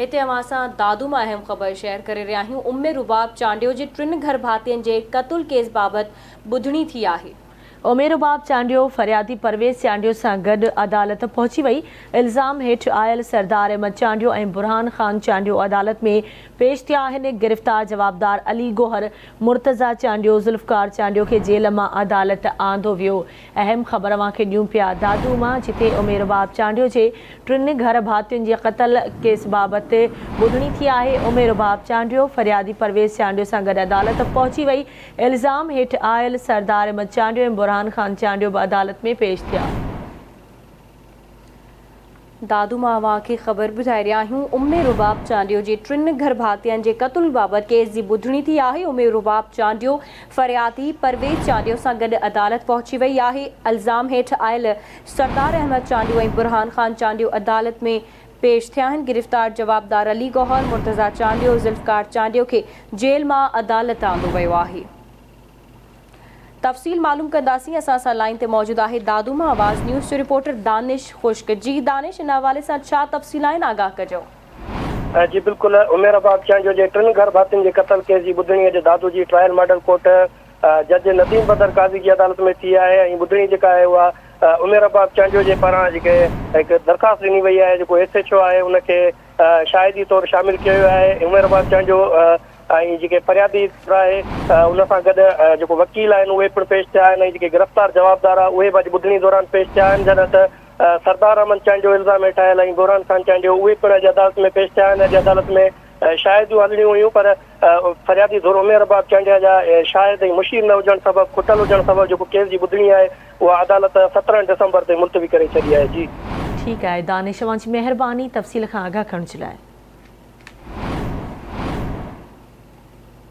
هتي اوهان سان دادو مان اهم خبر شيئر ڪري رهيا آهيون، ام رباب چانڊيو جي ٽن گهر ڀاتين جي قتل ڪيس بابت ٻڌڻي ٿي آهي. ام رباب چانڊيو فريادي پرويز چانڊيو سان گڏ عدالت پهچي وئي، الزام هيٺ آيل سردار احمد چانڊيو ۽ برهان خان چانڊيو عدالت ۾ پيش ٿيا آهن، گرفتار جوابدار علي گوهر، مرتضيٰ چانڊيو، ذوالفقار چانڊيو کي جيل مان عدالت آندو ويو. اهم خبر اوهان کي ڏيون پيا دادو مان جتي ام رباب چانڊيو جي ٽن گهر ڀاتين جي قتل ڪيس بابت ٻڌڻي ٿي آهي، ام رباب چانڊيو فريادي پرويز چانڊيو سان گڏ عدالت پهچي وئي، الزام هيٺ آيل سردار احمد چانڊيو ۽ برهان خان چانڊيو به عدالت ۾ پيش ٿيا. دادو مان اوهان کي خبر ٻڌائي رهيا آهيون ام رباب چانڊيو جي ٽن گهر ڀاتين جي قتل بابت ڪيس جي ٻڌڻي ٿي آهي، ام رباب چانڊيو فريادي پرويز چانڊيو سان گڏ عدالت پهچي وئي آهي، الزام هيٺ آيل سردار احمد چانڊيو ۽ برهان خان چانڊيو عدالت ۾ پيش ٿيا آهن، گرفتار جوابدار علي گوهر، مرتضيٰ چانڊيو، ذوالفقار چانڊيو کي جيل مان عدالت آندو ويو آهي. تفصيل معلوم ڪنداسين، اسان سان لائين تي موجود آهي دادو مان آواز نيوز جو رپورٽر دانش خشڪ، جي دانش ان حوالي سان ڇا تفصيل آهن آگاهه ڪجو. جي بلڪل عمير عباس چانڊيو جي ٽن گهر ڀاتين جي قتل ڪيس جي ٻڌڻي اڄ دادو جي ٽرائل ماڊل ڪورٽ جج نديم بدر قاضي جي عدالت ۾ ٿي آهي ۽ ٻڌڻي جيڪا آهي اها عمير عباس چانڊيو جي پاران جيڪي هڪ درخواست ڏني وئي آهي جيڪو ايس ايڇ او آهي ان کي شاهدي طور شامل ڪيو ويو آهي عمير عباس چانڊيو ۽ جيڪي فريادي آهي ان سان گڏ جيڪو وڪيل آهن اهي پڻ پيش ٿيا آهن ۽ جيڪي گرفتار جوابدار آهي اهي به اڄ ٻڌڻي دوران پيش ٿيا آهن جڏهن ته سردار احمد چانڊيو الزام هيٺ آيل ۽ بحران خان چانڊيو اهي پڻ اڄ عدالت ۾ پيش ٿيا آهن اڄ عدالت ۾ شاهديون هلڻيون هيون پر فريادي ڌر عمير رباب چانڊيا جا شاهد ۽ مشير نه هجڻ سبب کٽل هجڻ سبب جيڪو ڪيس جي ٻڌڻي آهي اها عدالت 17 ڊسمبر تائين ملتوي ڪري ڇڏي آهي جي. ٺيڪ آهي دانش اوهان جي مهرباني تفصيل کان آگاهه ڪرڻ جي لاء.